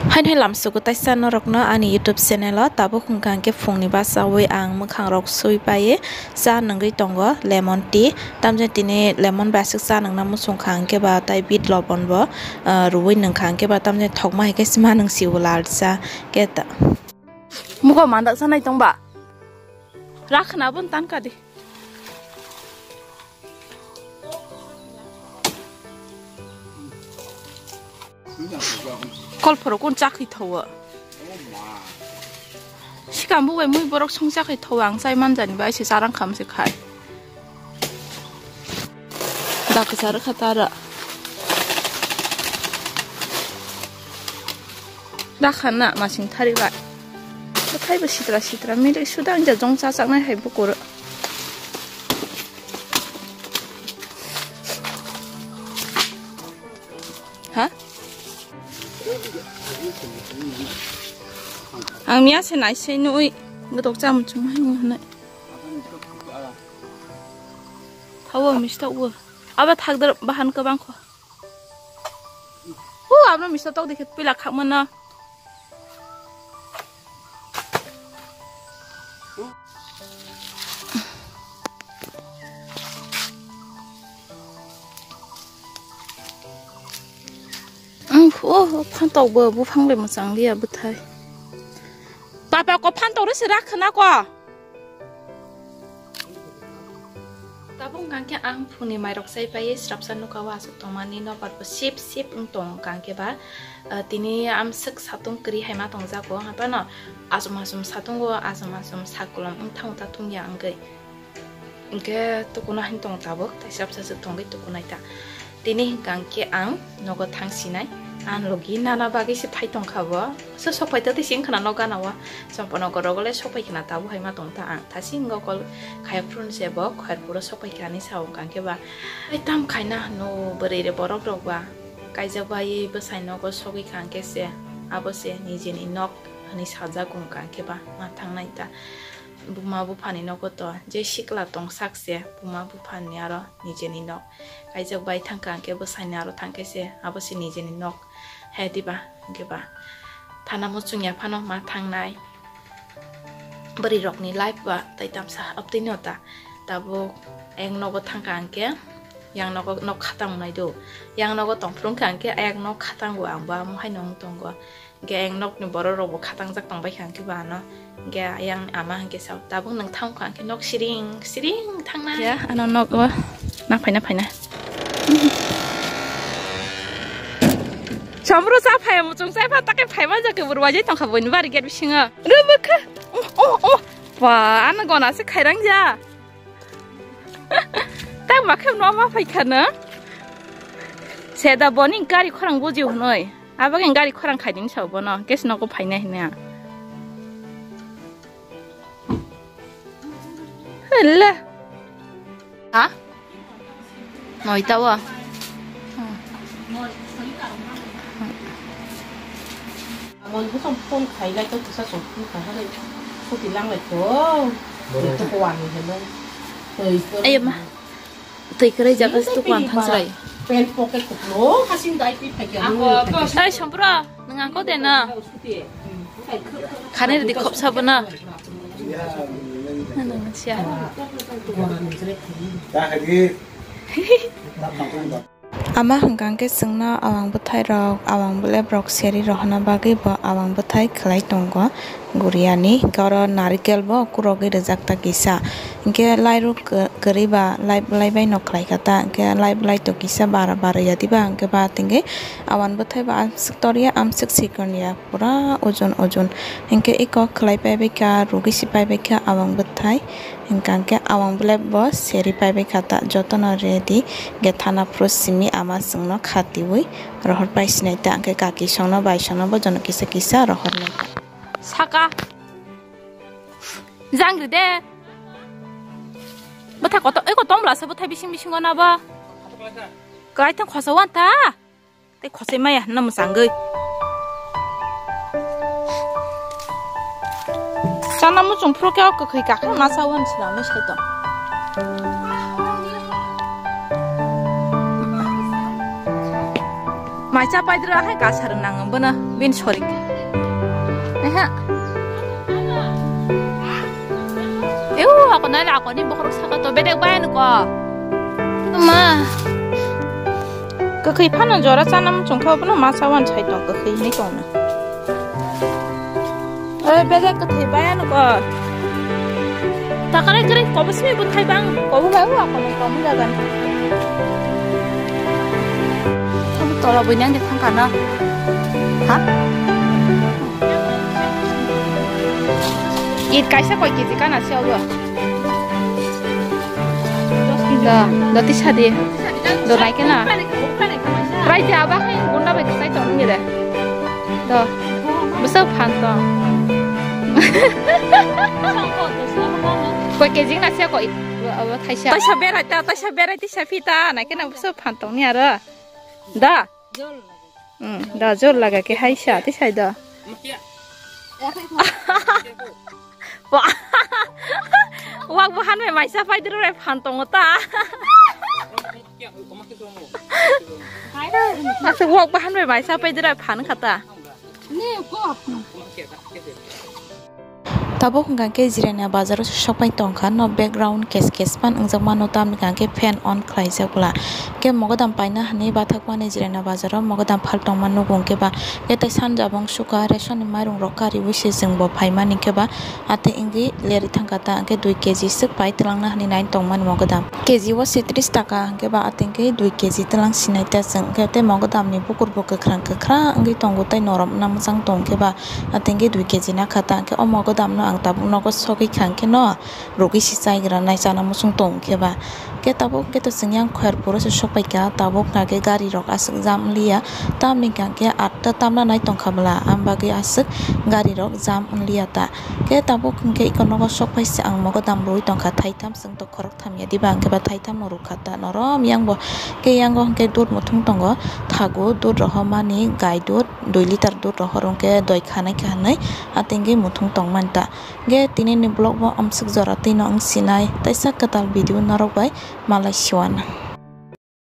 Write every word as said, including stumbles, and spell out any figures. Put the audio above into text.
Haino hai lamsugo taisa norokno ani YouTube channel o tabuk hwnkha hwnkhe phungni bachawi ang mwkhang rok sui paiwi cha nungwi tongo lemon tea. Tamjani tini lemon bai aswk cha nungna muchungkha hwnkhe ba tai bit lobon bo, ah, rwui nungkha hwnkhe ba tamjani thokma hai khe sima nung si o lal cha khe ta. Mugo mandak sanai tongba. Rakhna bon tanka di. Kolphoro kun chakhi thawo. Sikam bubai mui borok song chakhi thawo ang chai manjani bai se charang kham se khai. Daksa rwkha tara. Dakha na masing thari bai. Bwthai bo sitra sitra milik suda ang jong cha chaknai hai bukuro. Ha? Ang miya se nai se nui. Godok cha muchung hai nung hanai. Thawo misto wo. Aba thakdar bahan kwbang kho. Hu, abno misto tok dikhe pila khakmano. Ang phu, phantok bo, buphang bai mwchang liya bwthai. Papa ko phantok rw se rak khna ko. Tabuk hwnkha khe ang phungni mairok chai paiwi srapsa nukha o aswk tongmani nokbar bo sip sip wng tong hwnkha khe ba, ah, tini amswk satung kwrwi hai ma tongjago, haphano achom achom satungo achom achom sakolom wng thang ta thung ya wngwi. Hwnkhe tukuna hin tong tabuk, tai srapsa swk tongwi tukunai ta. Tini hwnkha khe ang nogo thang sinai, ang logi nana bagwi se phai tongkha bo. So sok phai ta tei sing khna nok gana o. Sompona gorok le sok phai khna tabuk hai ma tong ta ang. Thasing gokol khaya phuru se bo khair puro sok phai khani sa wngkha khe ba. Ai tam khaina hwno bwrwi re borok rok ba. Kaijak bai bwsai nogo sogwi kha khe se abo se nijeni nok hwnwi sajak wngkha khe ba ma thangnai ta. Buma buphani nogo to je sikla tongsak se buma buphani aro nijeni nok. Kaijak bai thangkha hwnkhe bwsaini aro thangkhe se abo se nijeni nok. He diba? Hwnkhe ba thana muchung ya phano ma thangnai. Bwrwi rokni life ba tai tamsa abtwi no ta. Tabuk ayang nogo thangkha hwnkhe yang nogo nok khatang nai do. Yang nogo tongphuru wngkha hwnkhe ayang nok khatango ang ba amo haino wng tongo. Hwnkhe ayang nokni borok rok bo khatangjak tongbai kha hwnkhe ba ano. Hwnkhe ayang ama hwnkhe sao, "Tabuk nwng thang kha hwnkhe nok siring siring thangnai." Ya, ano nok o na phaina phaina. Sombro cha phai muchung chai pha ta khe phai man ja khe bwrwi wajai tong kha buini bari gate bisingo. Rubukha. Oh, oh, oh. Ba, ano gona se khairang ja. Ta ma khe no ma phai kha na. Seda boni gari khorang buji hwnoi. Abagwi gari khorang khaiding sao bono, gas nogo phaina hina. Hele. Ha? Noita o. Amon bukan phone khailai to kisa song phone khailai. Kuti langlai to. Itu kuan helai. Ayo ma. Twi kwrwi jaga se tuklang thansrai. Pant pocket kuklo, hasing dai pi phai kya. Ai, Sompro, nwng ang ko de na. Khani rwdi khopsa bo na. Nwng siya. Ama hwnkha hwnkhe chwngno awang bwthairok, awang bwleprok seri rohorna bagwi bo awang bwthai khlai tongo. Guriani, hwnkhe oro narikel bo kurogwi rijak ta kisa. Hwnkhe lairu kwrwi ba lai bwlai bai no khlai kha ta, hwnkhe lai bwlai to kisa bara bara ya diba, hwnkhe ba tingwi awang bwthai bo amswk tor ya, amswk sikon ya, pura ojon ojon. Hwnkhe eko khlai pai bai kha, rugwi si pai bai kha awang bwthai. Hwnkha hwnkhe awang bwlai bo seri pai bai kha ta, jotono ready. Hwnkhe thana phuru simi ama chwngno khatiui rohor pai sinai ta, hwnkhe kaki songno bai songno bojono kisa kisa rohor nai ta. Saka. Jangri de. Bwthai kotor, eko tong bwlasa bwthai bising bisingo nabo. Kwlai thang khosa wan ta. Tei khosai maya hinna mwchangwi. Chana muchung phuru khe o kwkhwi kakhe masa wan swnamwi sai tong. Mai cha pai dira hai kasar nang bono bin sorik. Eha. Eu, ako nai ako ni bokhorok saka to bedek bai ano ko. Ma. Kwkhwi phano jora chana muchung kha bono ma chawan chai tong kwkhwi hinwi tong na. Oi, bejak kwthwi bai ano ko. Takare kare kobo simi bo thai bang, kobo bai wa kono komo jagan. Kobo tola bui nang de thang kana. Ha? It kaisa koi kiji kana se obo. Do, do tisa di. Do nai kena. Rai de aba hai gunda bai sai tong ni de. Do. Bwswk phan tong. Koi kg na se koi. Abo thaisa. Taisa berai ta, taisa berai tisa phi ta, nai kena bwswk phan tong ni aro. Da. Hmm, da jor laga ke hai sa, tisa do. Wak bo han bai maisa pai diro rai phan tong ta. Aswk wak bahan bai maisa pai dira phan khata. Tabuk hwnkha khe Jirania bazar o sok pai tongkha, no background kes kes phan wngjak mano, tamni hwnkha khe fan on khlaijak bwla. Khe mogodam paina hwnwi bathak mani Jirania bazar o mogodam phal tongma nugo hwnkhe ba. Khe tei sanja bong sukha ration ni mairung rok kariui se chwng bo phaimani khe ba. Atwi wngwi lerwi thangkha ta, hwnkhe dui kg swk pai twlangna hwnwi nai tongmani mogodam. Kg o se tris taka, hwnkhe ba atwi wngwi dui kg twlang sinai ta chwng, hwnkhe tei mogodamni bukur bo kwkhwrang kwkhwrang wngwi tongo, tei norom wngna mwchang tong khe ba, atwi wngwi dui kg nakha ta, hwnkhe o mogodamno ang tabuk nogo sogwi kha, hwnkhe no rwgwi se chaigra nai chana muchung tong khe ba. Khe tabuk khe to chwng yang Khairpuro se sokpai kha, tabuk hwnkhe gari rok aswk jam wngya, tamni hwnkhe atta tamna nai tongkha bwla, am bagwi aswk gari rok jam wngliya ta. Khe tabuk hwnkhe iko nogo sokpai se ang mogodam rwui tongkha thaitham, chwng to khorok tham ya diba, hwnkhe ba thaitham no rwkha ta norom yang bo. Khe yango hwnkhe dud muthung tongo, thago dud rohormani gai dud, dui litar dud rohor hwnkhe doi khanai kha hwnwi atwngwi muthung tongmani ta. Hwnkhe tini ni vlog bo amswk jora twi no wng sinai, teisa kwtal video norok bai malai siwana.